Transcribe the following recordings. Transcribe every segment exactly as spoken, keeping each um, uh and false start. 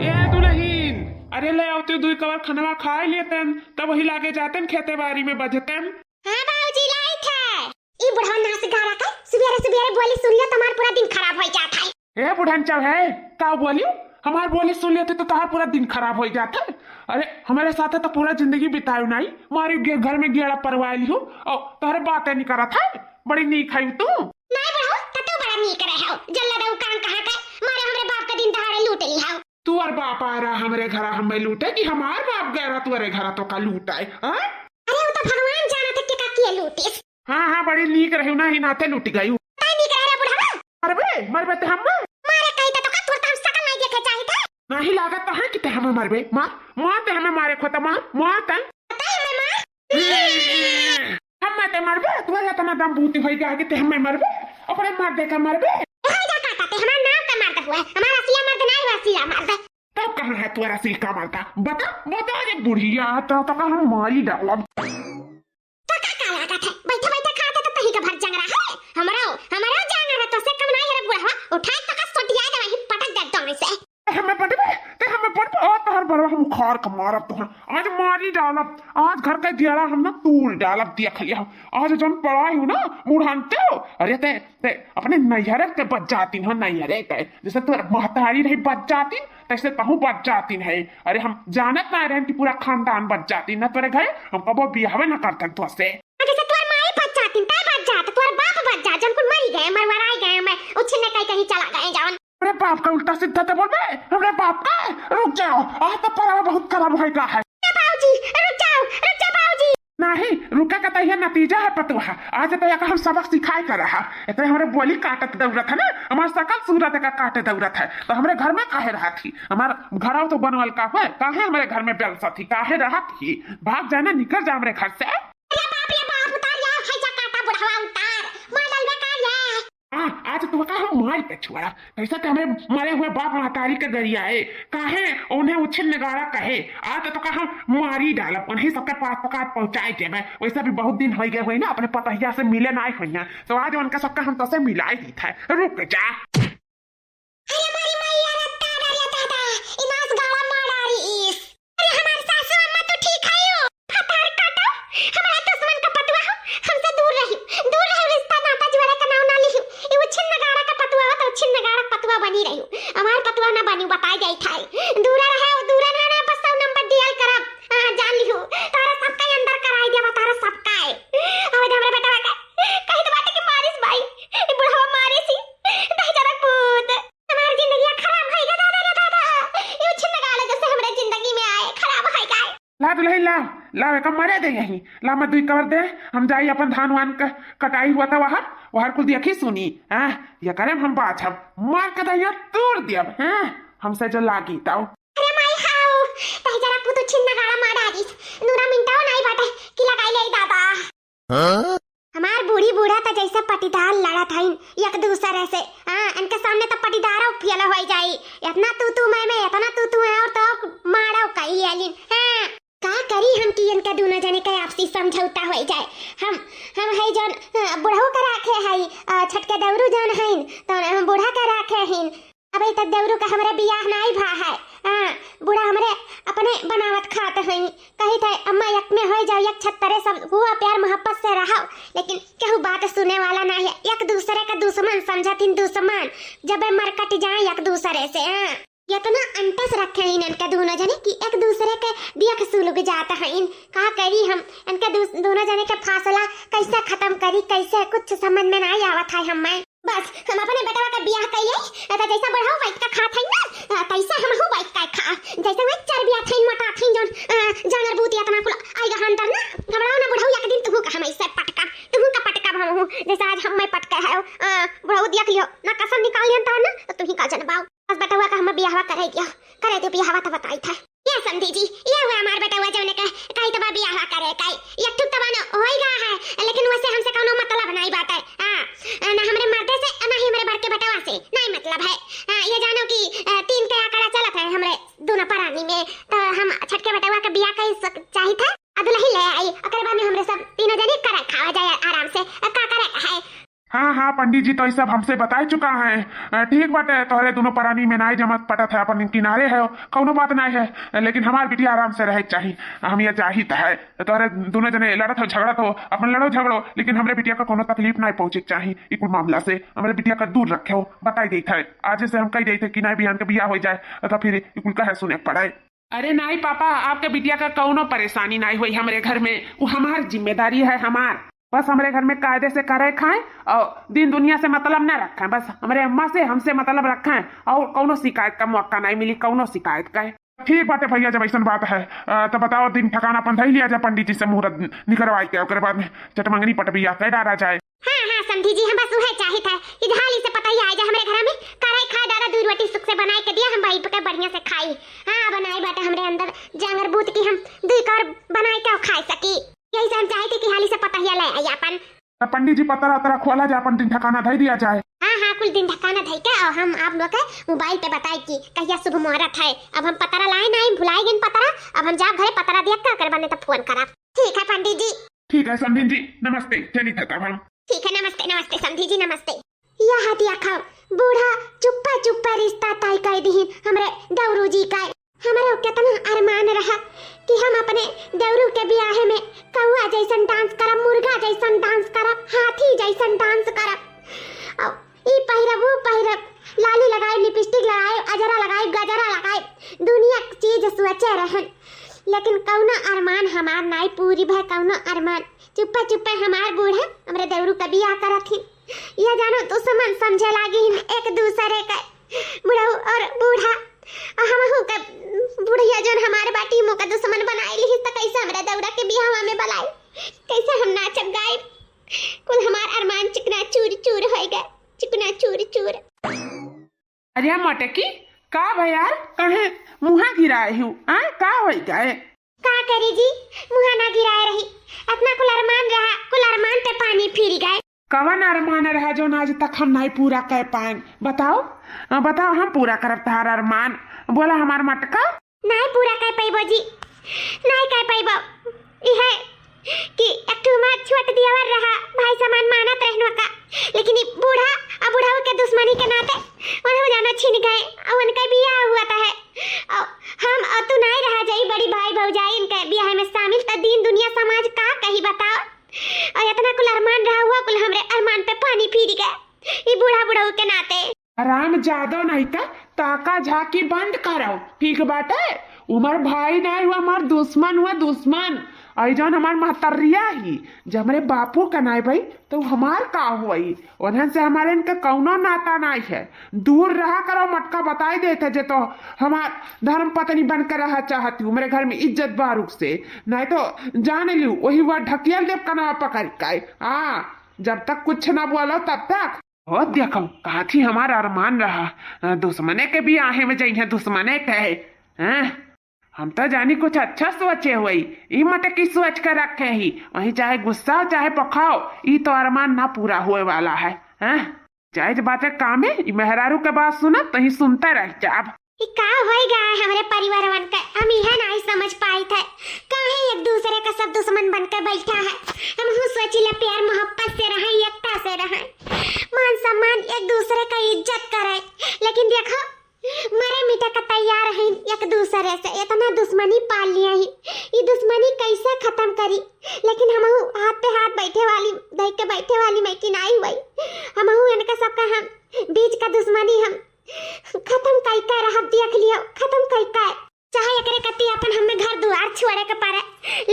ए दुलहिन, अरे ले आवते दुई कवर खनवा खाए लेतन, तब वही लागे जातन खेते बारी में बजतन। हाँ बाबूजी, लाइत है। ई बुढ़वा नास गारा के सुबेरे सुबेरे बोली सुन लियो, तुम्हार पूरा दिन खराब हो जात है। ए बुढ़न चल है, का बोलियो? हमार बोली सुन लेते तो तोहार पूरा दिन खराब हो जात है। अरे हमारे साथ तो पूरा जिंदगी बितायो नाई, मारे गे-, घर में गेड़ा परवा लियो और तोहरे बातें नहीं करत है। बड़ी नीक है तू। नहीं बुढ़ऊ, तो तू बड़ा नीक रहे हो, जल्ला दऊ कान कहाँ के, मारे हमरे बाप का दिन दहाड़े लूट ली हो। तू और बाप आ रहा हमरे घरा हमें लूटे कि हमार बाप गए रहा तुअरे घरा तो का लूटाए, हाँ? अरे वो तो भगवान जानत है कि का किए लूटिस। हाँ, हाँ, बड़ी नीक रही ना, ही नाते लूट गई। तै नीक रहे रे बुढ़वा। अरे बे, मरबे ते हम? मारे कही तो का तुरत हम सकल नहीं देखे चाहिए थे। नहीं लागत तो है कि ते हमें मरबे, मार, मार ते हमें मारे खोता, मार, मार तन। तै हमें मार। हम ते मरबे, तुम्हारे इतना दम बूती होई गया कि ते हमें मरबे, अपने मर्दे का मरबे। हाय जा काका, ते हमार नाम का मर्द हुआ, हमार असलिया मर्द नहीं हुआ, असलिया मर्द। तब कहाँ है तुम्हारा असली का मर्दा? बता, बता रे बुढ़िया, तो, तो हम मारी डालब। तो का, का लागत है? बैठे, बैठे खाते तो तही का भर जंगरा है। हमरो, हमरो जंगरा तो से कम नहीं है रे बुढ़वा। उठाए तो का सोटिया दे वहीं पटक दे दौड़े से। ते हमें पटबे, ते हमें पटबे, और तोहर बरवा हम उखाड़ के मारब तोहर। आज मारी डालब, आज घर का दियाला हम ना तूल डालब, देख लिया। आज जौन पड़ाई हूँ ना, बुढ़ानते हो। अरे ते, ते अपने नैहरे के बच जाती हो, नैहरे के। जैसे तोहर महतारी रही बच जाती, तैसे तहूँ बच जाती है। अरे हम जानत ना रहन कि पूरा खानदान बच जाती ना तोरे घरे, हम कबो बियाहवे ना करतन तोसे। जैसे तोहर माई बच जाती, तै बच जात, तोहर बाप बच जात, जौन कुल मरी गए, मरवराई गए, मैं उछिन्ने कहीं, कहीं चला गए जौन। अरे बाप का उल्टा सीधा तो बोलबे, अरे बाप का, रुक जाओ, आज तो परावा बहुत खराब होएगा है। ए बाबूजी, रुक जाओ, रुक जाओ बाबूजी। नहीं, रुके का तो यह नतीजा है पतुहा। आज तो एक हम सबक सिखाए कर रहा। इतने हमरे बोली काटत दौड़त है ना, हमार सकल सूरत का काटे दौड़त है। तो हमरे घर में काहे रहा थी? हमार घरवा तो बनवल का हुआ, काहे हमरे घर में बेलसा थी, काहे रहा थी? भाग जाना, निकल जा हमरे घर से। अरे बाप रे बाप, उतार यार, है जा काटा बुढ़वा उतार। मार डालबे का यार? हाँ, आज तो का हम मार के छुआ। कैसे तो हमें मरे हुए बाप महतारी के गरियाए, काहे उन्हें उछिन नगाड़ा कहे, आज तो का हम मारी डालब, उन्हीं सबके पास तो का पहुँचाए देबे। वैसे भी बहुत दिन हो गए हुए ना, अपने पतहिया से मिले ना हुए हैं, तो आज उनका सबका हम तोसे मिलाई दी था। रुक जा। अरे मारी मैया रे दादा रे दादा, ई नास गाड़ा मार डारी ईस। अरे हमार सासू अम्मा तो ठीक है हो। फतार काटो, हमारा दुश्मन का पतुआ हो, हमसे दूर रही, दूर रही, रिश्ता नाता जोड़े का नाम ना लिही। ई उछिन नगाड़ा का पतुआ हो तो उछिन नगाड़ा का पतुआ बनी रही। हमार पतुआ ना बनी, बताई जाई था। दूर रहे, दूर ना, ना, बस सौ नंबर dial करब। हाँ, जान लिहू, तारा सबका अंदर कराई देबा, तारा सबका है। अब हमरे बेटा का कही तो बाटे कि मारिस भाई, ई बुढ़वा मारिस ही, दहिजरा पूत। हमार जिंदगिया खराब होई गे दादा रे दादा, ई उछिन नगाड़ा जैसे हमरे जिंदगी में आए, खराब होई गए। ला दुलही ला, ला एका मरे दे यहीं, ला मैं दुई कवर दे, हम जाई अपन धान वान क-, कटाई हुआ था वहर, वहर कुल देखी सुनी, हाँ, ये करे हम बात हम मार के दहिया तूर दियब, हाँ, हमसे जो लागी ताऊ। अरे माई हाउ, दहिजरा पूत उछिन नगाड़ा मार डारिस, नूरा मिनटाओ नाई बाटे कि लगाई ले दादा। हाँ? हमार बूढ़ी बूढ़ा त जैसे पटीदार लड़त हईन एक दूसरे से। हाँ, इनके सामने त पटीदारो फेल होई जाई। इतना तू तू मैं मैं, इतना तू तू मैं और तो मारो कही आलिन। हाँ, का करी हम कि इनका दोनों जने का आपसी समझौता होई जाए। हम, हम है जौन, हाँ, बुढ़ऊ का राखे हई, आ, छटके दौरू जौन हईन, तो हम बूढ़ा का राखे हईन। अबे तक देवरू का हमरे बियाह नाई भा है। हाँ, बूढ़ा हमरे अपने बनावत खात हई। कही थे, "अम्मा, एक में होई जाओ, एक छत्तरे सब हुआ, प्यार मोहब्बत से रहो।" लेकिन केहू बात सुने वाला नाई है। एक दूसरे का दुश्मन समझतिन, दुश्मन। जबे मर कट जाए एक दूसरे से। हाँ, इतना अंटस रखे हैं इनके दोनों जने कि एक दूसरे के देख सुलग जात हैं। का करी हम इनके दू-, दोनों जने के फासला कैसे खत्म करी, कैसे, कुछ समझ में नाई आवत है हमें। बस, हम अपने बेटवा का बियाह कइले, त जैसा बुढ़ऊ बैठ के खात हई ना, अ, तैसा हमहू बैठ के खा। जैसे वे चरबिया थईन, मोटा थईन, जौन, अ, जांगर बूती इतना कुल आइगा अंदर ना, घबराओ ना बुढ़ऊ, एक दिन तुहू का हम ऐसे पटका, तुहू का पटका हमहू, जैसे आज हम मैं पटके है, अ, बुढ़ऊ देख लियो, ना कसम निकाल लियन त ना, त तुही का जनबाऊ। बस बेटवा का हम बियाहवा करे दियो, करे दियो बियाहवा त बताई था। ये समधी जी, ये हुआ हमार बेटवा जौने के कही तबा बियाहवा करे काई। एक ठुक तबा न होई गा है, लेकिन वैसे हमसे कौनो मतलब नहीं बाटे। हाँ, ना हमरे मर्दे से, ना ही हमरे बड़के बेटवा से, नहीं मतलब है। हाँ, ये जानो कि, अ, तीन के आंकड़ा चलत है हमरे दोनों परानी में, तो हम छटके बेटवा के बियाह कई सक-, चाहित है, आ दुलही ले आई, ओकरे बाद में हमरे सब तीनों जने करे खावा जाए आराम से, अ, का करे है। हाँ, हाँ, पंडित जी तो ई सब हमसे बताइ चुका है। अ, ठीक बाटे, तोहरे दुनो परानी में नाई जमत पटत है, अपन किनारे है, कउनो बात नाई है, लेकिन हमार बिटिया आराम से रहे के चाही। हम ये चाहित है, तोहरे दुनो जने लड़त हो, झगड़त हो, अपन लड़ो झगड़ो, लेकिन हमरे बिटिया का कउनो तकलीफ नाई पहुँचे के चाही। ई कुल मामला से हमरे बिटिया का दूर रखे हो, बताइ देइत है। आज से हम कहि देइत है कि नाई बिहान के बियाह होइ जाए, तो फिर ई कुल कहे सुने के पड़े। अरे नाई पापा, आपके बिटिया का कउनो परेशानी नाई होई हमरे घर में, उ हमार जिम्मेदारी है, हमार। बस हमरे घर में कायदे से करे खाए और दिन दुनिया से मतलब ना रखे, बस हमरे अम्मा से, हमसे मतलब रखे और कउनो शिकायत का मौका नाई मिली, कउनो शिकायत का। ठीक बाटे भइया, जब अइसन बात है, अ, तो बताओ, दिन ठिकाना अपन धइ लिया जाए, पंडित जी से मुहूर्त निकरवाइ के, ओकरे बाद में चटमंगनी पटबिया कइ डारा जाए। हाँ, हाँ, समधी जी, हम बस उहे चाहित है कि हाली से पतोहिया आइ जाए हमरे घर में, करे खाए दादा, दुइ रोटी सुख से बनाइ के दिया, हम भाई के बढ़िया से खाई। हाँ, बनाई बाटे हमरे अंदर जांगर बूत की हम दुइ कौर बनाइ के खाइ सकी। यही से हम चाहित है कि हाली से पतोहिया लइ आई अपन। त पंडित जी, पतरा उतरा खोला जाए, अपन दिन ठिकाना धइ दिया जाए। हाँ, हाँ, कुल दिन ठिकाना धइ के और हम आप लोग के मोबाइल पे बताई कि कहिया शुभ मुहूर्त है। अब हम पतरा लाए नाई, भुलाइ गइन पतरा, अब हम जाब घरे पतरा दिया का करबा, नहीं तो फोन करब। ठीक है पंडित जी। ठीक है समधी जी, नमस्ते, चली था तब हम। ठीक है, नमस्ते, नमस्ते समधी जी, नमस्ते। यह देखो, बूढ़ा चुप्पा चुप्पा रिश्ता तय कर दिहिन हमरे दौरू जी का। हमरे केतना अरमान रहा कि हम अपने दौरू के बियाहे में कौआ जैसन डांस करब, मुर्गा जैसन डांस करब, हाथी जैसन डांस करब। और ई पहिरब, ऊ पहिरब, लाली लगाइब, लिपस्टिक लगाइब, अजरा लगाइब, गजरा लगाइब, दुनिया के चीज सोचे रहन, लेकिन कौनो अरमान हमार नाई पूरी भय, कौनो अरमान। चुप्पे चुप्पे हमार बूढ़ा हमरे देवरू के बियाह करत हिन। यह जानो दुश्मन समझे लागी हिन एक दूसरे के, बुढ़ऊ और बूढ़ा। और हमहू के बुढ़िया जौन हमार बाटी, मुँह का दुश्मन बनाई लिहिस, त कैसे हमरे दौरा के बियाहवा में बलाई? कैसे हम नाचब गाइब? कुल हमार अरमान चिकना चूर चूर होइ गए, चिकना चूर चूर। अरे मटकी, का भयार, कहे मुहा गिराए हूँ, आ का होइ गए? का करी जी, मुहा ना गिराए रही, अतना कुल अरमान रहा, कुल अरमान पे पानी फिर गए। कवन अरमान रहा जौन आज तक हम नाई पूरा कर पाएन? बताओ, अ, बताओ, हम पूरा करब तहार अरमान। बोला हमार मटका। नाई पूरा कर पइबो जी, नाई कर पइबो। इहे कि एक ठो हमार छोट दियावर रहा, भाई समान मानत रहनो का, लेकिन ई बूढ़ा आ बुढ़ऊ के दुश्मनी के नाते उन्हें जानो छिन गए, और उनका बियाह हुआ था है। और हम और तू नाई रहा जाई, बड़ी भाई भौजाई इनके बियाह में शामिल, त दीन दुनिया समाज का कही बताओ? और इतना कुल अरमान रहा हुआ, कुल हमरे अरमान पे पानी फिर गए, ई बूढ़ा बुढ़ऊ के नाते। हराम जादो नहीं त ताका झाकी बंद करो, ठीक बाटे? उमर भाई नहीं हुआ, हमार दुश्मन हुआ, दुश्मन। आई जौन हमार महतरिया ही, जब हमरे बापू का नाई भाई, तो हमार का हुई? उन्हन से हमारे इनका कौनो नाता नाई है। दूर रहा करो, मटका बताई देत है, जे तो हमार धर्म पत्नी बन के रहा चाहती हूँ, मेरे घर में इज्जत बारुक से, नहीं तो जान लियो, वही हुआ ढकियल देव कनवा पकड़ के। हाँ, जब तक कुछ ना बोलो तब तक। ओ देखो, कहा थी हमार अरमान रहा, अ, दुश्मने के बियाहे में जइहें, दुश्मने के, हैं? हम तो जानी कुछ अच्छा सोचे हुई, ई मटकी सोच के रखे ही, वहीं चाहे गुस्सा हो चाहे पखाओ, ई तो अरमान ना पूरा होए वाला है, हैं? जायज बात है, कामे, ई मेहरारू के बात सुनब, तहीं सुनते रह जाब। ई का होई गा है हमरे परिवारवन के? हम इहे नाई समझ पाइत है, काहे एक दूसरे का सब दुश्मन बन के बैठा है। हमहू सोचिला प्यार मोहब्बत से रहे, एकता से रहे, मान सम्मान एक दूसरे का इज्जत करे, लेकिन देखो मरे मिटे का तैयार है एक दूसरे से, इतना दुश्मनी पाल लिया ही। ई दुश्मनी कैसे खत्म करी? लेकिन हमहू हाथ पे हाथ बैठे वाली, धइ के बैठे वाली मैं कि नाई हुई, हमहू इनका सबका हम बीच का दुश्मनी हम खत्म कई के रहब, देख लियो, खत्म कई के। चाहे एकरे कत्ती अपन हमें घर दुआर छोड़े के पड़े,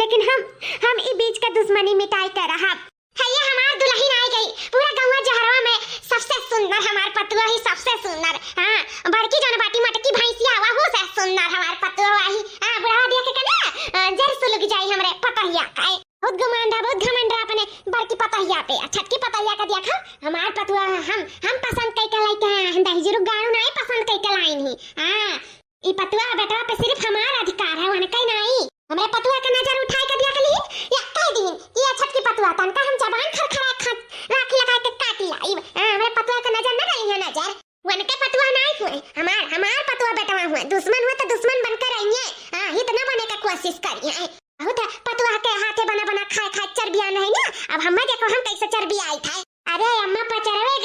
लेकिन हम, हम ई बीच के दुश्मनी मिटाई के रहब। है ये हमार दुल्हन आई गई, पूरा गौवा जहरवा में सबसे सुंदर हमार पतुआ ही, सबसे सुंदर। हाँ, बड़की जौन बाटी मटकी भैंसिया, वहू से सुंदर हमार पतुआ ही। हाँ, बुढ़वा देख के ना, अ, जर सुलग जाई हमरे पतहिया का। बहुत गुमान रहा, बहुत घमंड रहा अपने बड़की पतहिया पे। आ छटकी पतहिया का देखा, हमार पतुआ हम, हम पसंद कई के लाइके हैं, हम दहिजरू गाड़ू नाई पसंद कई के लाइन ही। हाँ, ई पतुआ बेटवा पे सिर्फ हमार अधिकार है, उनका ही नाई। हमरे पतुआ के नजर उठाई के देख ली, या कह दीन कि ये छटकी पतुआ, तनका हम जबान खरखरा खा-, राखी लगा के काटी लाई। हाँ, हमरे पतुआ के नजर न डाली है नजर। उनके पतुआ नाई हुए, हमार, हमार पतुआ बेटवा हुए, दुश्मन हुए तो दुश्मन बनकर रहिए। हाँ, हित न बने के कोशिश करिए। बहुत है, पतुआ के हाथे बना बना खाए खाए चर्बिया नहीं ना। अब हमें देखो हम कैसे चर्बी आई था। अरे अम्मा पचरवे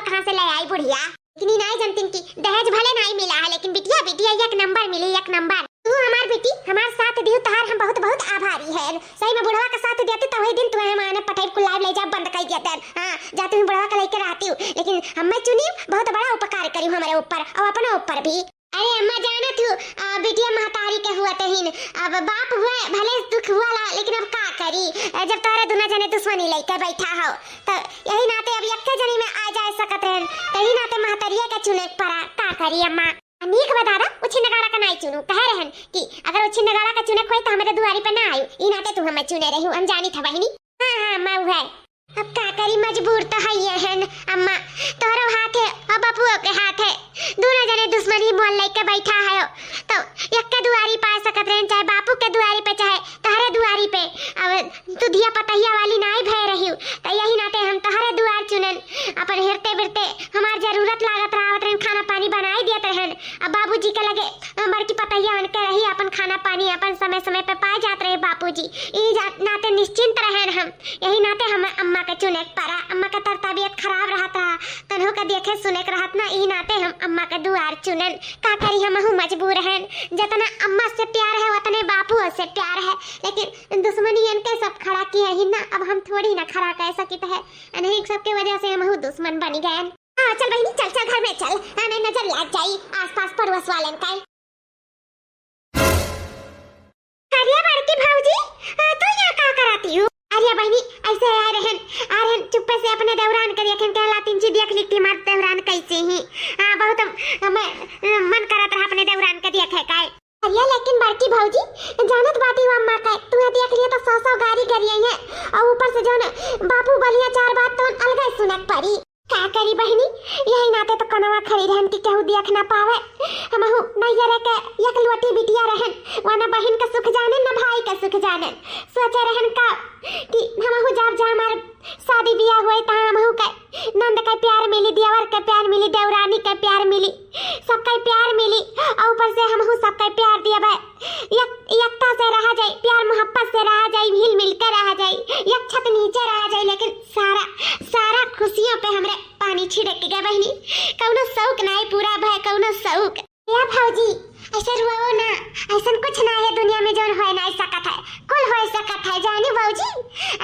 कहाँ से ले आई बुढ़िया? लेकिन ई नाई जानतिन कि दहेज भले नाई मिला है, लेकिन बिटिया, बिटिया एक नंबर मिली, एक नंबर। तू हमार बेटी, हमार साथ दिहू, तहार हम बहुत, बहुत आभारी हैं। सही में बुढ़वा का साथ देती तो वही दिन तुम्हें हम आने पठाई कुल लाइव ले जा बंद कर देते। हाँ, जा तुम बुढ़वा का लेके रहती हूँ, लेकिन हमें चुनी बहुत बड़ा उपकार करी हमारे ऊपर और अपने ऊपर भी। अरे अम्मा जानत हूँ, आ, बिटिया महतारी के हुआ तहीन, अब बाप हुए भले दुख हुआ ला, लेकिन अब का करी, आ, जब तोहरे दुना जने दुश्मनी लेके बैठा हो, तो यही नाते अब यक्के जनी में आ जाए सकत रहन, तो यही नाते महतरिया के चुने के पड़ा, का करी अम्मा। नीक बा दादा, उछिन नगाड़ा का नाई चुनू, कहे रहन कि अगर उछिन नगाड़ा का चुने कोई तो हमारे दुआरी पे ना आयु, ई नाते तू हमें चुने रहू, हम जानी था बहिनी। हाँ, हाँ, अम्मा, उहे। अब का करी, मजबूर तो हइये हन, अम्मा। तोहरो हाथ है और बपुओ के हाथ है, दोनों जने दुश्मनी मोल लेके बैठा है। तो यक्के दुआरी पा सकत रहन, चाहे बापू के दुआरी पे, चाहे तोहरे दुआरी पे। अब दुधिया पतहिया वाली नाई भय रही, तो यही नाते हम तोहरे दुआर चुनन। अपन हेरते बिरते हमार जरूरत लागत रहा, आवत रहन, खाना पानी बनाई दियत रहन। अब बाबूजी के लगे बड़की पतहिया बन के रही, अपन खाना पानी अपन समय समय पे पाए जात रहे बाबूजी। ई जा-, नाते निश्चिंत रहन हम। यही नाते हम अम्मा के चुने के पड़ा। अम्मा के तर तबियत खराब रहत रहा, तनहु के देखे सुने के रहत ना, ई नाते हम अम्मा के दुआर चुनन। का करी, हमहू मजबूर हन। जतना अम्मा से प्यार है, उतने बापू से प्यार है, लेकिन दुश्मनी इनके सब खड़ा किए ही ना, अब हम थोड़ी ना खड़ा कह सकित है। इन्हीं सबके वजह से हमहू दुश्मन बन गए। हाँ, चल बहिनी, चल, चल, घर में चल, हमें नजर लाग जाई आसपास पड़ोस वालन का। अरे बड़की भौजी, आ, तू यहाँ का करती हूँ? अरे बहिनी, ऐसे आ रहन, आ रहन, चुप्पे से अपने देवरान के देखेन, कहला तीन जी देख ली कि हमार देवरान कैसे ही। हाँ, बहुत हम, हमें, अ, मन करत रहा अपने देवरान के देखे का। अरे लेकिन बड़की भौजी, जानत बाटी वो अम्मा का, तू यहाँ देख लिया तो सौ सौ गारी गरिया है, और ऊपर से जौन बापू बोलिया चार बात तो अलग सुनक पड़ी। का करी बहिनी, यही नाते तो कनवा खड़ी रहन कि केहू देख ना पावे। हमहू नैहरे के एक लोटी बिटिया रहन, वह न बहिन के सुख जाने न भाई के सुख जाने। सोचे रहन का कि हमहू जब जा हमार शादी बियाह होई त हमहू के नंद के प्यार मिली, देवर के प्यार मिली, देवरानी के प्यार मिली, सबके प्यार मिली। और ऊपर से हमहू सबके प्यार दियबे। एक, एकता से रहा जाई, प्यार मोहब्बत से रहा जाई, हिल मिल के रहा जाई, एक छत नीचे रहा जाई, लेकिन सारा, सारा खुशियों पे हमरे पानी छिड़क गए बहिनी। कौनो शौक नाई पूरा भय, कौनो शौक। या भौजी, ऐसे रुआओ ना, ऐसन कुछ ना है दुनिया में जौन होए नाई सकत है, कुल होए सकत है, जानी भौजी।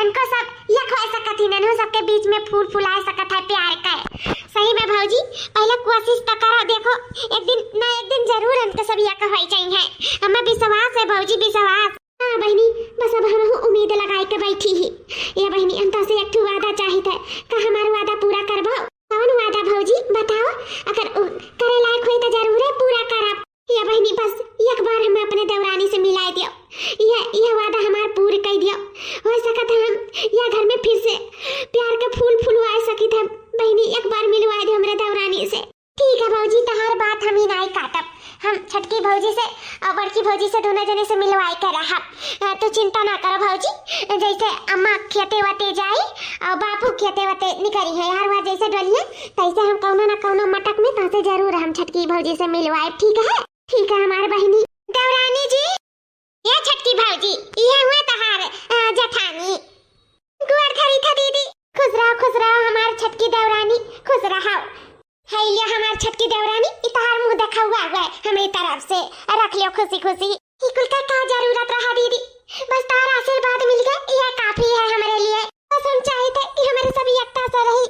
इनको सब एक होए सकत ही, नन्हू सबके बीच में फूल फुलाए सकत है प्यार का। सही में भौजी, पहले कोशिश तो करो, देखो एक दिन ना एक दिन जरूर इनके सब एक होई जाई है, हमें विश्वास है भौजी, विश्वास। हाँ बहिनी, बस अब हमहू उम्मीद लगाए के बैठी ही। ये बहिनी, हम तोसे एक ठो वादा चाहित है, का हमार वादा पूरा करबो? कौन वादा भौजी, बताओ, अगर उ, करे लायक होई तो जरूरे पूरा करब। ये बहिनी, बस एक बार हमें अपने देवरानी से मिलाए दियो, यह, यह वादा हमार पूर कर दियो। हो सकत है हम यह घर में फिर से प्यार के फूल फुलवाए सकित है। बहिनी, एक बार मिलवाए दियो हमरे देवरानी से। ठीक है भौजी, तहार बात हम ही नाई काटब। हम छटकी भौजी से और बड़की भौजी से दोनों जने से मिलवाए के रहब। अ, तू चिंता ना करो भौजी, जैसे अम्मा खेते वते जाई और बापू खेते वते निकरी है, हर बार जैसे डोलिए तैसे हम कौनो ना कौनो मटक में तोसे जरूर हम छटकी भौजी से मिलवाए, ठीक है? ठीक है हमार बहिनी। देवरानी जी, ये छटकी भौजी, ये हुए तहार, अ, जेठानी। गोड़ धरी था दीदी। खुश रहो, खुश रहो हमार छटकी देवरानी, खुश रहो। है लिया हमार छटकी देवरानी, ई तहार मुंह देखा हुआ हुआ है हमरी तरफ से, रख लियो खुशी खुशी। ई कुल का का जरूरत रहा दीदी, बस तहार आशीर्वाद मिल गए, यह काफी है हमरे लिए। बस हम चाहित है कि हमरे सब एकता से रही,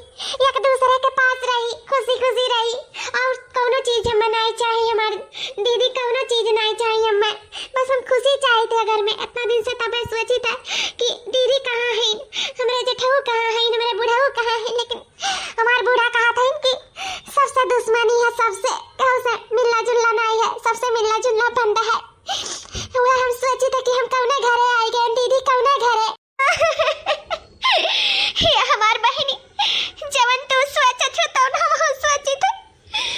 एक दूसरे के पास रही, खुशी खुशी रही, और कौनो चीज हमें नाई चाहिए हमार दीदी, कौनो चीज नाई चाहिए हमें। बस हम खुशी चाहित है घर में। इतना दिन से तबे सोचित है कि दीदी कहाँ है, हमरे जेठऊ कहाँ है, हमरे बुढ़ऊ कहाँ है, लेकिन हमार बूढ़ा कहत है कि सबसे दुश्मनी है, सबसे, केहू से मिलना जुलना नाई है, सबसे मिलना जुलना बंद है। वह हम सोचित है कि हम कौने घरे आई गए दीदी, कौने घरे। ये हमार बहिनी, जवन तू सोचत हो, तवन हम सोचित है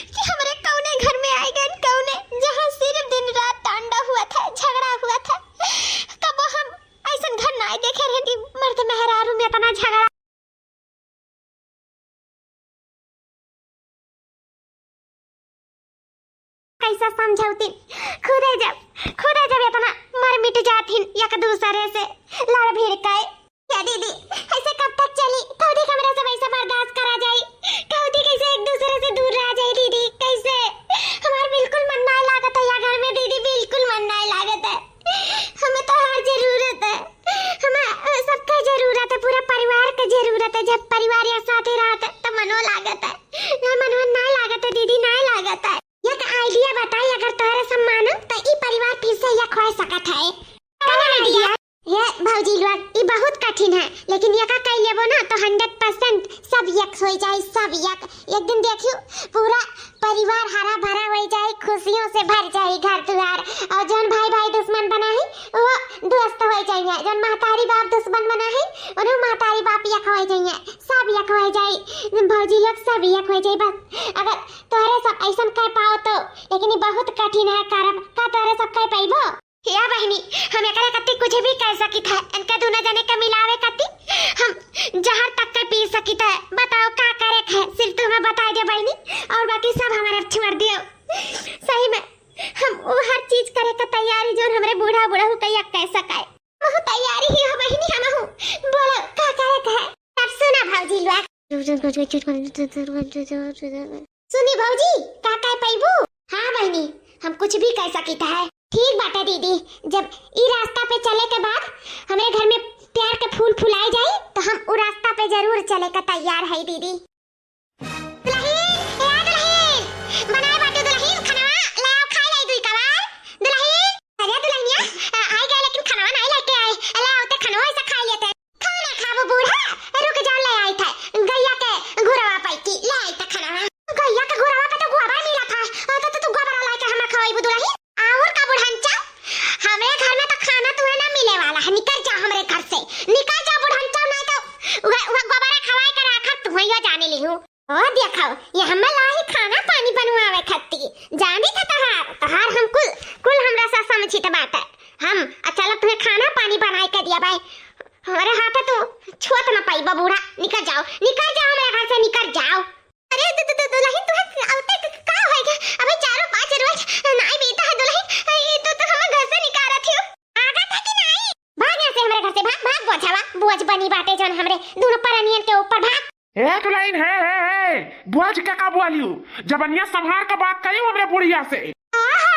कि हमरे कौने घर में आई गए, कौने, जहाँ सिर्फ दिन रात तांडव हुआ था, झगड़ा हुआ था। कबो हम ऐसन घर नाई देखे रहे कि मर्द मेहरारू में इतना झगड़ा। कैसा समझौती, खुदे जब, खुदे जब इतना मर मिट जाथिन एक दूसरे से लड़ भिड़ के। या दीदी, ऐसे कब तक चली? कौदी हमरा सब ऐसे बर्दाश्त करा जाई? कौदी कैसे एक दूसरे से दूर रहा जाई दीदी? कैसे? हमार बिल्कुल मन नाय लागत है या घर में दीदी, बिल्कुल मन नाय लागत है। हमें तो हर जरूरत है, हमें सबका जरूरत है, पूरा परिवार का जरूरत है। जब परिवार या साथे रहत है तो मनो लागत है, ना मनो नाय लागत है दीदी, नाय लागत है। एक idea बताई, अगर तोहरे सब मानो तो ई परिवार फिर से एक हो सकत है। कौन idea? ये भौजी लोग, ई बहुत कठिन है, लेकिन एका कई लेबो ना तो hundred percent सब एक हो जाई, सब एक। एक दिन देखियो, पूरा परिवार हरा भरा हो जाई, खुशियों से भर जाई घर द्वार। और जौन भाई भाई दुश्मन बना है, वो दोस्त हो जाइए। जौन महतारी बाप दुश्मन बना है, उन्हों महतारी बाप एक हो जाइए, सब एक हो जाई। भौजी लोग सब एक हो जाई। बस अगर तोहरे सब ऐसन कर पाओ तो, लेकिन ई बहुत कठिन है करब। का तोहरे सब कर पाइबो? या बहिनी, हम एकरे कत्ती कुछ भी कर सकित है, इनके दुनो जने के मिलावे कत्ती हम जहर तक के पी सकित है। बताओ का करे के है, सिर्फ तू हमें बताई दे बहिनी, और बाकी सब हमारे छोड़ दियो। सही में हम वो हर चीज करे का तैयारी जौन हमरे बूढ़ा बूढ़ा हो कहिया कह सकाए। महू तैयारी ही हो बहिनी, हम हूँ। बोलो का करे के है? तब सुना भौजी लोग। सुनी भौजी, का कह पैबू? हाँ बहिनी, हम कुछ भी कह सकित है। ठीक बाटे दीदी, जब ई रास्ता पे चले के बाद हमरे घर में प्यार के फूल फुलाए जाई, तो हम उ रास्ता पे जरूर चले के तैयार है दीदी। दुलहिन, ए दुलहिन, बनाए बाटू दुलहिन, खनवा ले आओ, खाए लाई दुई कवार। दुलहिन, अरे दुलहिनिया, आ, आई गए लेकिन खनवा नहीं लेके आए। ले आओ ते खनवा ऐसा खाए लेते। खाना खाबो बूढ़ा, रुक जा, ले आई था गैया के घुरवा पैती, ले आई था खनवा। गैया के घुरवा पे तो गोबर मिला था, तो, तो तू गोबर लाई के हमें खवाईबू दुलहिन। और का बुढ़ंचा, हमरे घर में तो खाना तुहे ना मिले वाला है, निकल जा हमरे घर से, निकल जा बुढ़ंचा, नहीं तो वह, वह गोबरा खवाए के राखा तुहे यो जाने लिहू। ओ देखो, ये हमें लाही खाना पानी बनवावे खत्ती, जानी था तहार, तहार हम कुल, कुल हमरा सा समझित बाटे। हम, अच्छा ला तुहे खाना पानी बनाए के दिया भाई, हमरे हाथे तू छुअत ना पाई बूढ़ा, निकल जाओ, निकल जाओ हमरे घर से, निकल जाओ। अरे दु-, दु-, दु-, दुलहिन, तुहे अउते क-, का होइगा? अबे चारो पाँच रोज नाई बीता है दुलहिन, ई तो, तो हमें घर से निकारत हियो। भागत है कि नाई? भाग यहाँ से हमरे घर से, भाग, भाग बोझवा, बोझ बनी बाटे जौन हमरे दुनो परनियन के ऊपर, भाग। ए दुलहिन, हे, हे, हे, बोझ के का बोलियो? जबनिया संभार के बात करियो हमरे बुढ़िया से। आहा,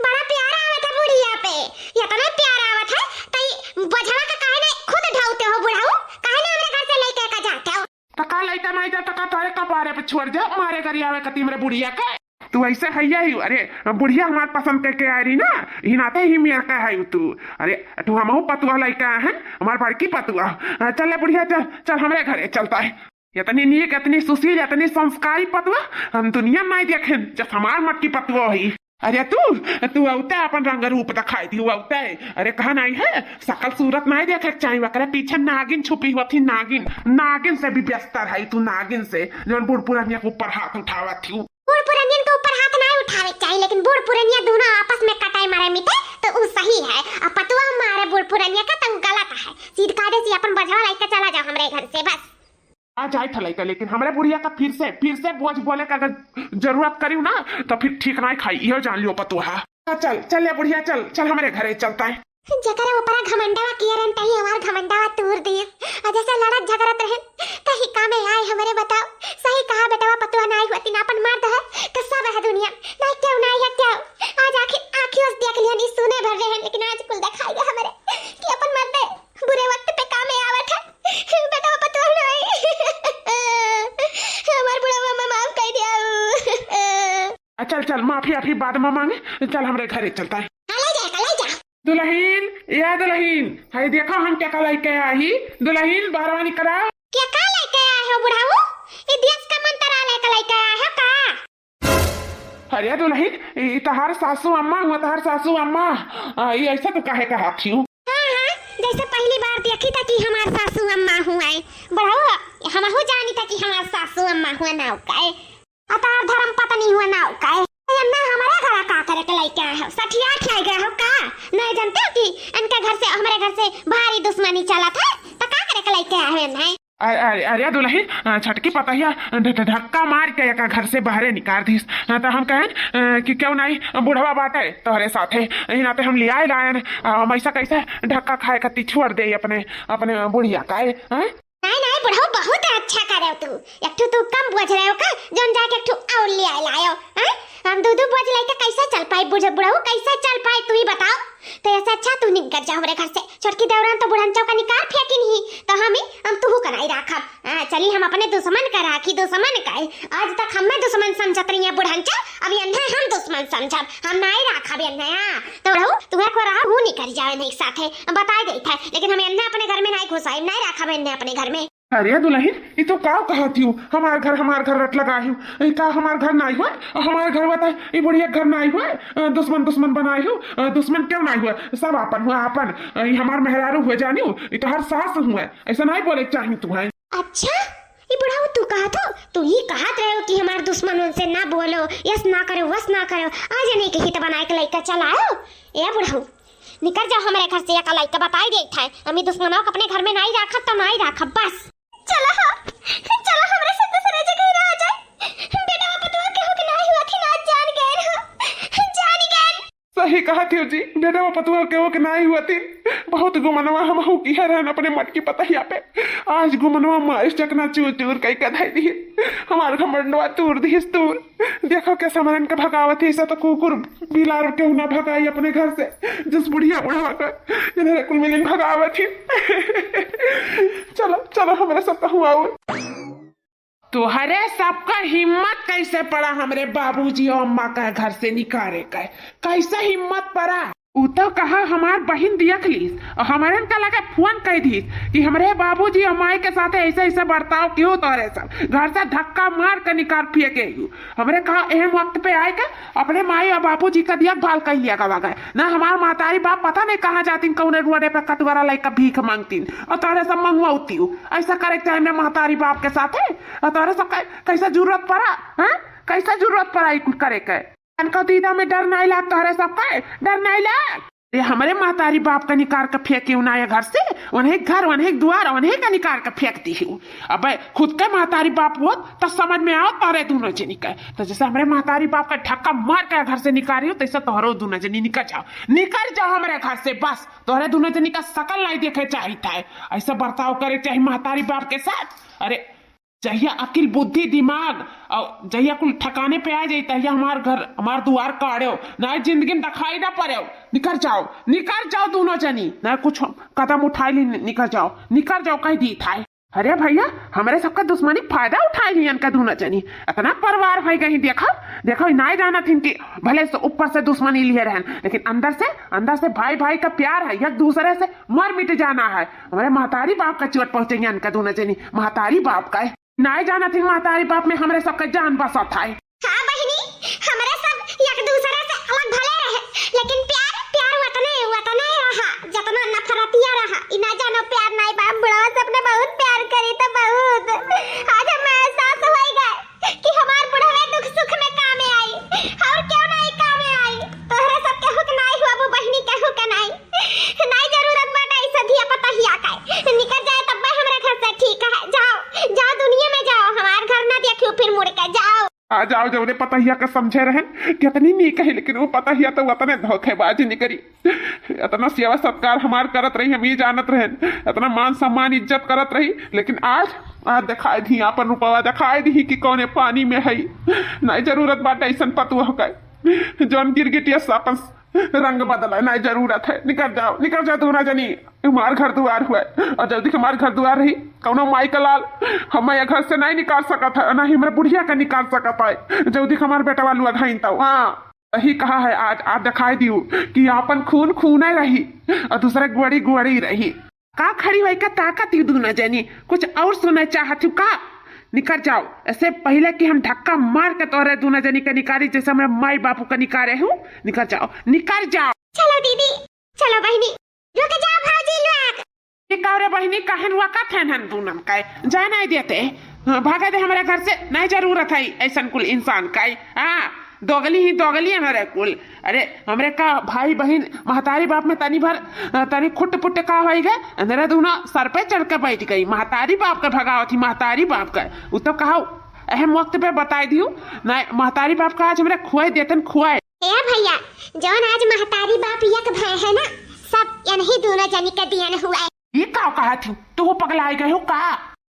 बड़ा प्यार आवत है बुढ़िया पे, इतना प्यार आवत है, तई बोझवा का काहे नहीं खुद ढोते हो बुढ़ाऊ? काहे नहीं हमरे घर से लेके का जाते हो? त का लइका नाई जा, त का तोहरे कपारे पे छोड़ दे, मारे गरियावे कती हमरे बुढ़िया के। तू ऐसे हैया ही, अरे, बुढ़िया हमार पसंद करके आ रही ना, ई नाते ही मेर का है तू। अरे, तू हमहू पतुआ लइका है, हमार बड़की पतुआ। चल ले बुढ़िया, चल, चल हमरे घरे चलता है। इतनी नीक, इतनी सुशील, इतनी संस्कारी पतुआ हम दुनिया में नाई देखेन, जस हमार मटकी पतुआ ही। अरे तू, तू अउते अपन रंग रूप दिखाई दी, अउते। अरे कहा नाई है, सकल सूरत नाई देखे के चाही, ओकरे पीछे नागिन छुपी हुआ थी, नागिन। नागिन से भी बेहतर है तू, नागिन से, जौन बूढ़ पुरनिया के ऊपर हाथ उठावा थी। बूढ़ पुरनियन के ऊपर हाथ नाई उठावे के चाही, लेकिन बूढ़ पुरनिया दुनो आपस में कटाई मारे मिटे तो उ सही है, और पतुआ मारे बूढ़ पुरनिया का तो उ गलत है। सीध कायदे से अपन बोझवा लेके चला जाओ हमरे घर से बस। आ जाए था लइका, लेकिन हमरे बुढ़िया का फिर से, फिर से बोझ बोले का अगर जरूरत करियो ना, तो फिर ठीक नाई खाई, इहो जान लियो पतुआ। हाँ, चल, चल ले बुढ़िया, चल, चल हमरे घरे चलता है। जकरे ऊपरा घमंडवा किए रहन, तही हमार घमंडवा तूर दिए। और जैसे लड़त झगड़त रहन, तही कामे आए हमरे, बताओ। सही कहा बेटवा, पतुआ नाई होती ना अपन मर्द है, तो सब है दुनिया। नाई क्यों नाई है क्यों? आज आखिर आँखियों से देख लिया, नहीं सुने भर रहे हैं, लेकिन आज कुल दिखाई दे हमरे कि अपन मर्द बुरे वक्त पे कामे आवत है। बेटवा पतुआ नाई। हमार बुढ़वा माफ कर दिया। आ, चल, चल, माफी, अभी बाद में मांगे। चल, हमरे घरे चलता है। हाँ, ले जा, ले जा। दुलहिन, या दुलहिन, है देखो हम क्या का लेके आई। दुलहिन, बाहर वाली करा। क्या का लेके आए हो बुढ़ाऊ? ये देश का मंत्रालय का लेके आए हो का? अरे दुलहिन, ई तहार सासू अम्मा हुआ, तहार सासू अम्मा। आ, ये ऐसा तो काहे कहा थी? हाँ, हाँ, जैसे पहली बार देखी था कि हमार सासू अम्मा हुआ है। बुढ़ाऊ, हमहू जानी था कि हमार सासू अम्मा हुआ ना का है। अतार धर्म पत्नी हुआ ना का है। ये अम्मा हमारे घर का करे के लेके आए हो? सठिया खियाई गए हो का? नहीं जानते हो कि इनके घर से, हमारे घर से भारी दुश्मनी चला था? तो का करे के लेके आए हो इन्हें? अरे, अरे, अरे दुलहिन, अ, छोटकी पतहिया ढ-, ढ-, ढक्का मार के एका घर से बहरे निकार दिहिस। अ, त हम कहेन, अ, कि क्यों नाहीं बुढ़वा बाटे तोहरे साथे, यही नाते हम लियाए लायन। अ, हम ऐसा कैसे ढक्का खाए खातिर छोड़ देई अपने, अपने बुढ़िया का, हैं? नाहीं, नाहीं बुढ़ऊ, बहुत अच्छा करेव तू। एक ठो तू कम बोझ रहेव का, जौन जाके एक ठो और लियाए लायो, हैं? हम दू दू बोझ लेके कैसे चल पाई बुढ़-, बुढ़ऊ, कैसे चल पाई, तू ही बताओ। तो ऐसे अच्छा तू निकर जा हमरे घर से। छोटकी देवरान तो बुढ़नचौ का निकार फेंकिन ही, तो हम ही, हम तुहू का नाहीं राखब। हाँ, चली हम अपने दुश्मन का राखी, दुश्मन का। आज तक हमें दुश्मन समझत रही है बुढ़नचौ, अब एन्हे हम दुश्मन समझब, हम नाहीं राखब एन्हे। हाँ, तो बुढ़ऊ, तुहे को रहा, हूँ निकर जावे नहीं साथे, बताए देत है, लेकिन हम एन्हे अपने घर में नाहीं घुसाई, नाहीं राखब एन्हे अपने घर में। अरे दुलहिन, ई तो का कहत हियो? हमार घर, हमार घर रट लगाहियो। ई का हमार घर नाहीं हुआ? हमार घर हुआ त ई बुढ़िया घर नाहीं हुआ? अ, दुश्मन, दुश्मन बनाए हो? अ, दुश्मन क्यों नाहीं हुआ? सब आपन हुआ, आपन। अ, ई हमार मेहरारू हुआ जानियो, ई तो हर सास हुआ। ऐसा नाहीं बोले के चाही तू है। अच्छा, ई बुढ़ऊ तू कहत हो? तू ही कहत रहे हो कि हमार दुश्मन उनसे ना बोलो, यस ना करो, वस ना करो। आ जाने के हित बनाए के लइका चलाओ। ए बुढ़ऊ, निकर जाओ हमरे घर से, एका लइका बताई देत है। हम ई दुश्मनों को अपने घर में नाहीं राखब तो नाहीं राखब, बस। चला हो, चला हमरे से दूसरे जगह रह जाए। बेटवा पतवा केहू के नाहीं हुआ थी ना, जान गए हो, जान गए। सही कहत हियो जी, बेटवा पतवा केहू के नाहीं हुआ थी। बहुत गुमनवा हमहू किहे रहन अपने मटकी पतहिया पे। आज गुमनवा मारिस चकना चूर चूर कई के धई दिहिस। हमार घमंडवा तूर दिहिस तूर। देखो कैसे हमरन के भगावत है, ऐसा तो कुकुर बिलार केहू ना भगाई अपने घर से। जिस बुढ़िया बुढ़वा का इन्हें कुल मिलिन भगावत है। चलो, चलो, हमरे सब कहूँ और। तोहरे सबका हिम्मत कैसे पड़ा हमरे बाबूजी और अम्मा का घर से निकारे का? कैसे हिम्मत पड़ा? उ तो कहा हमार बहिन देख लीस और हमरन का लगे फोन कई दीस कि हमरे बाबूजी और माई के साथे ऐसे ऐसे बर्ताव कियो तोहरे सब, घर से धक्का मार के निकार फेंके हियो। हमरे कहा एहम वक्त पे आए के अपने माई और बाबूजी का देखभाल कई लिया गवा गए ना। हमार महतारी बाप पता नहीं कहाँ जातिन, कौने रोडे पे कटवरा लइका भीख मांगतिन और तोहरे सब मंगवाउती हो। ऐसा करे के चाहे हमरे महतारी बाप के साथे? और तोहरे सब कै-, कैसा जरूरत पड़ा, हैं? कैसा जरूरत पड़ा ई कुल करे के? इनका दीदा में डर नाहीं लाग तोहरे सब का? डर नाहीं लाग? ये हमरे महतारी बाप का निकार के फेंकी उन्हें घर से, उन्हें घर, उन्हें द्वार, उन्हें का निकार के फेंक दी हूँ। अबे खुद के महतारी बाप होत तो समझ में आओ तोहरे दोनों जनी के। तो जैसे हमरे महतारी बाप का धक्का मार के घर से निकाली हो, तैसे तोहरो दोनों जनी निकर जाओ, निकर जाओ हमरे घर से। बस तोहरे दोनों जनी का शकल नाहीं देखे चाहित है, ऐसा बर्ताव करे चाहिए महतारी बाप के साथ। अरे जहिया अकिल, बुद्धि, दिमाग और जहिया कुल ठिकाने पे आ जाई, तहिया हमार घर, हमार दुआर काढ़ेव, ना जिंदगी में दिखाई ना पड़ेव। निकर जाओ, निकर जाओ दोनों जनी, ना कुछ कदम उठाई ली, नि-, निकर जाओ, निकर जाओ, कह दी था। अरे भैया, हमरे सबका दुश्मनी फायदा उठाई लियन का दोनों जनी, इतना परिवार हो गई। देखो, देखो, ना जानत हिन कि भले से ऊपर से दुश्मनी लिए रहन, लेकिन अंदर से, अंदर से भाई भाई का प्यार है, एक दूसरे से मर मिट जाना है। हमरे महतारी बाप का चोट पहुंचे इनका दोनों जनी, महतारी बाप का। नाय जानत ही महतारी बाप में हमरे सबके जान बसत है। हाँ बहिनी, हमरे सब एक दूसरे से अलग भले रहे, लेकिन प्यार, प्यार वतने, वतने रहा, जतना नफरतिया रहा। ई ना जानो प्यार नाय बा, बुढ़वा से अपने बहुत प्यार करी तो बहुत। आज हम एहसास होई गए कि हमार बुढ़वे दुख सुख में कामे आई, और क्यों नाय कामे आई। तोहरे सब केहू के नाय हुआ, वो बहिनी केहू के नाय। नाय जरूरत बाटे ऐसे धिया पतहिया के। निकल जाए तब हमरे घर से ठीक है। जाओ, जाओ दुनिया में जाओ, हमार घर ना देखियो फिर मुड़ के, जाओ। आ जाओ, जौने पतहिया के समझे रहन, कितनी नीक है, लेकिन वो पतहिया तो वतने धोखेबाज निकरी। इतना सेवा सत्कार हमार करत रही, हम ये जानत रहन, इतना मान सम्मान इज्जत करत रही, लेकिन आज, आज दिखाई दी, आपन रूपवा दिखाई दी कि कौने पानी में है। नाय जरूरत बाटे ऐसन पतुआ के, जौन गिरगिटिया से आपन रंग बदला, नाय जरूरत है। निकल जाओ, निकल जाओ दोनों जनी, हमार घर दुआर हुआ है। और जल्दी हमार घर दुआर रही, कौनो माई का लाल हमें ये घर से नाय निकाल सकत है, ना ही हमारे बुढ़िया का निकाल सकत है। जल्दी हमार बेटवा लुआ घाइन तो, हाँ, यही कहा है आज, आज दिखाई दियो कि आपन खून खूने रही और दूसरे गोड़ी गोड़ी रही। का खड़ी होई का ताकत यू दूना जनी? कुछ और सुने चाहत हूँ का? निकर जाओ, ऐसे पहले कि हम धक्का मार के तोरे दूना जनी के निकारी, जैसे हमरे माई बापू के निकारे हूँ। निकर जाओ, निकर जाओ। चलो दीदी, चलो बहिनी, रुक जाओ भौजी लोग। ये का रे बहिनी, काहे रुआ का थैन हन दूनन का? जाए नहीं देते। हाँ, भागे दे हमारे घर से, नहीं जरूरत है ऐसन कुल इंसान का। हाँ, दोगली ही दोगली है मेरे कुल। अरे, हमरे का भाई बहिन महतारी बाप में तनी भर, अ, तनी खुट पुट का होई गए, अंदर दूनो सर पे चढ़ के बैठ गई। महतारी बाप के भगावत ही, महतारी बाप के। उ तो कहा अहम वक्त पे बताई दियो, ना महतारी बाप का आज हमरे खुआई देतन खुआई। ए भैया, जौन आज महतारी बाप यक भय है ना, सब यनही दूनो जनी के दियन हुआ है। ये का कहा थी? तू हो पगलाई गए हो का?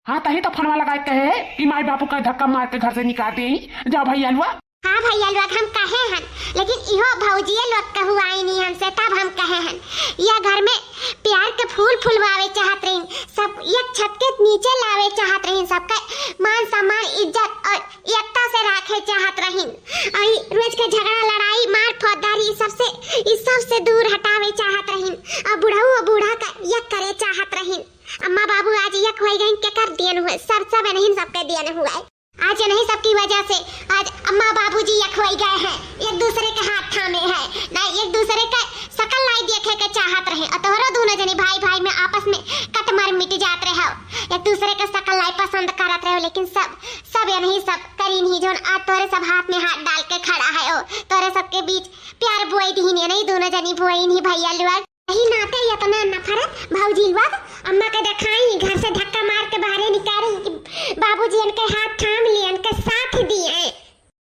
हाँ, तही तो फोनवा लगाए कहे कि माई बापू का धक्का मार के घर से निकाल दे। जाओ भैया लुआ। हाँ भैया लोग, हम कहे हन, लेकिन इहो भौजिए लोग कहुआई नहीं हमसे, तब हम कहे हन। यह घर में प्यार के फूल फुलवावे चाहत रहीन, सब एक छत के नीचे लावे चाहत रहीन, सबका मान सम्मान, इज्जत और एकता से राखे चाहत रहीन। और ई रोज के झगड़ा, लड़ाई, मार, फौजदारी, ई सबसे, ई सबसे दूर हटावे चाहत रहीन। और बुढ़ऊ और बूढ़ा का यक करे चाहत रहीन। अम्मा बाबू आज यक होई गईन, केकर दियन हुए? सब, सब इन्हीं सबके दियन हुए। आज इन्हीं सबकी वजह से आज अम्मा बाबूजी यक होई गए हैं, एक दूसरे के हाथ थामे हैं, ना एक दूसरे के शकल नाई देखे के चाहत रहे। और तोहरो दूनो जनी भाई भाई में आपस में कट मर मिट जात रहे हो, एक दूसरे के शकल नाई पसंद करत रहे हो, लेकिन सब, सब इन्हीं सब करीन ही जौन आज तोहरे सब हाथ में हाथ डाल के खड़ा है। ओ, तोहरे सबके बीच प्यार बोई दीन, इन्हीं दूनो जनी बोई नहीं भैया लोग। यही नाते इतना नफरत भौजी लोग अम्मा के देखाई, घर से धक्का मार के बाहरे निकाली कि बाबूजी इनके हाथ थाम लिए, इनके साथ दिए।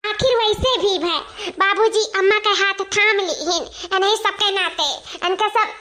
आखिर वैसे भी भय बाबूजी अम्मा के हाथ थाम लीहिन, इन्हीं सबके नाते इनके सब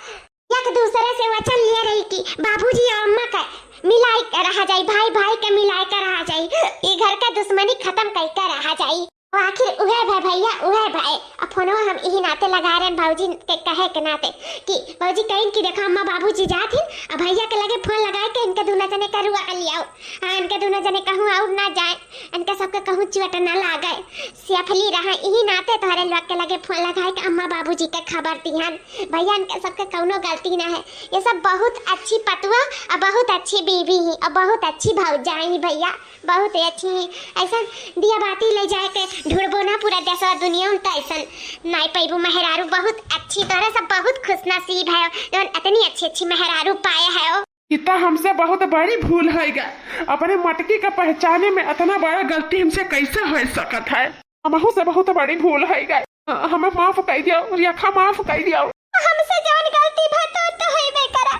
एक दूसरे से वचन लिए रही कि बाबूजी और अम्मा के मिलाई के रहा जाई, भाई भाई के मिलाई के रहा जाई, ये घर के दुश्मनी खत्म कई के रहा जाई। आखिर उहे भय भैया, उहे भय। अब फोनवा हम इही नाते लगा रहे हैं भौजी के कहे के नाते कि भौजी कहिन कि देखो अम्मा बाबूजी जात हिन, अब भैया के लगे फोन लगाए के इनके दूनो जने करुआ लियाओ। हाँ, इनके दूनो जने कहूँ और ना जाए, इनके सबके कहूँ चोट ना लागे, सेफली रहा। इही नाते तोहरे लोग के लगे फोन लगाए के अम्मा बाबूजी के खबर दिहन। भैया इनके सबके कौनो गलती ना है, ये सब बहुत अच्छी पतुआ और बहुत अच्छी बीवी ही और बहुत अच्छी भौजाई ही भैया। बहुत ही अच्छी ही। ऐसन दिया बाती ले जाए के ढूंढबो ना पूरा देशवा दुनिया में, तो ऐसन नाई पैबू मेहरारू। बहुत अच्छी, तोहरे सब बहुत खुशनसीब है जौन इतनी अच्छी अच्छी मेहरारू पाए है। इतना हमसे बहुत बड़ी भूल है गा, अपने मटकी का पहचाने में इतना बड़ा गलती हमसे कैसे हो सकत है? हमहू से बहुत बड़ी भूल है गा, हमें माफ कर दियो, रेखा माफ कर दियो। हमसे जौन गलती भा तो, तो होइबे करा।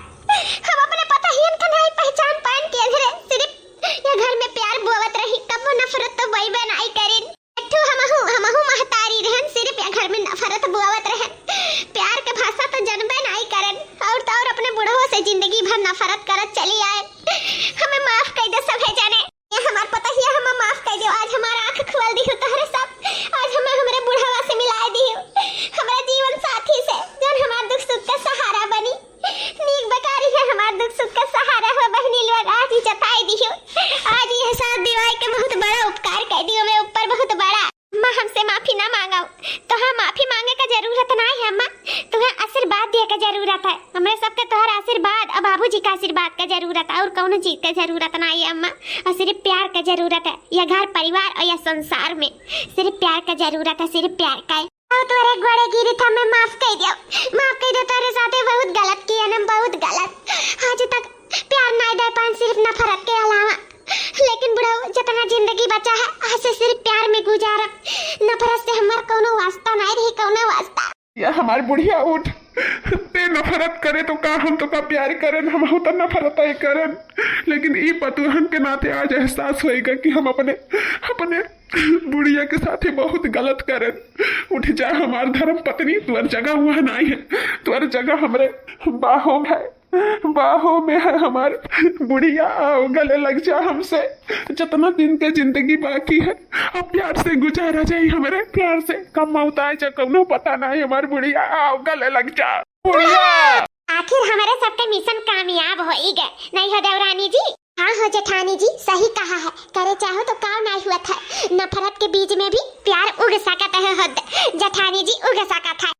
हम अपने पतोहियन के नाई पहचान पाएन के अधरे सिर्फ ये घर में प्यार बोवत रही, कबो नफरत तो बोइबे नाई करिन। एकठो हमहू, हमहू महतारी रहन, सिर्फ ये घर में नफरत बोवत रहन। प्यार के भाषा तो जनबे नाई करन, और तो और अपने बुढ़वो से जिंदगी भर नफरत करत चली आए। हमें माफ कर दे सभे जने। ए हमार पतोहिया, हमें माफ कर दियो। आज हमार आँख खोल दिहु तोहरे सब। आज हमें हमरे बुढ़वा से मिलाए दिहु, हमरा जीवन साथी से, जौन हमार दुख सुख का सहारा बनी। नीक बेकारी है हमार दुख सुख का सहारा हो बहनी लोग, आज ही जताए दिहु। आज ये एहसास दिवाए के बहुत बड़ा उपकार कर दियो, मैं ऊपर बहुत बड़ा। अम्मा, हमसे माफी ना मांगो। तोहार माफी मांगे का जरूरत ना है अम्मा, तुम्हें आशीर्वाद दिए का जरूरत है। हमरे सबके तोहार आशीर्वाद और बाबूजी का आशीर्वाद का जरूरत है, और कौनो चीज का जरूरत ना है अम्मा। और सिर्फ प्यार का जरूरत है। यह घर परिवार और यह संसार में सिर्फ प्यार का जरूरत है, सिर्फ प्यार का। और तोरे गोड़े गिरी था, मैं माफ कर दियो, माफ कर दियो। तोरे साथे बहुत गलत किया ना, बहुत गलत। आज तक प्यार ना दे पाए, सिर्फ नफरत के अलावा। लेकिन बुढ़ऊ, जितना जिंदगी बचा है, आज से सिर्फ प्यार में गुजारब। नफरत से हमार कौनो वास्ता नहीं रही, कौनो वास्ता। या हमार बुढ़िया उठ, ते नफरत करे तो का हम तो का प्यार करन, हमहू तो नफरत ही करन। लेकिन ई पतोहन के नाते आज एहसास होएगा कि हम अपने, अपने बुढ़िया के साथे बहुत गलत करन। उठ जा हमार धर्म पत्नी, तुअर जगह हुआ नहीं है, तुअर जगह हमरे बाहों में है। बाहों में है हमार बुढ़िया, आओ गले लग जा हमसे। जितना दिन के जिंदगी बाकी है, अब प्यार से गुजारा जाई हमरे, प्यार से। कब मौत आए जा कौनो पता नहीं, हमार बुढ़िया, आओ गले लग जा बुढ़िया। आखिर हमारे सबके मिशन कामयाब होई गए, नहीं हो देवरानी जी? हाँ हो जेठानी जी, सही कहा है। करे चाहो तो काव नाई हुआ था, नफरत के बीज में भी प्यार उग सकत है हो जेठानी जी, उग सकत है।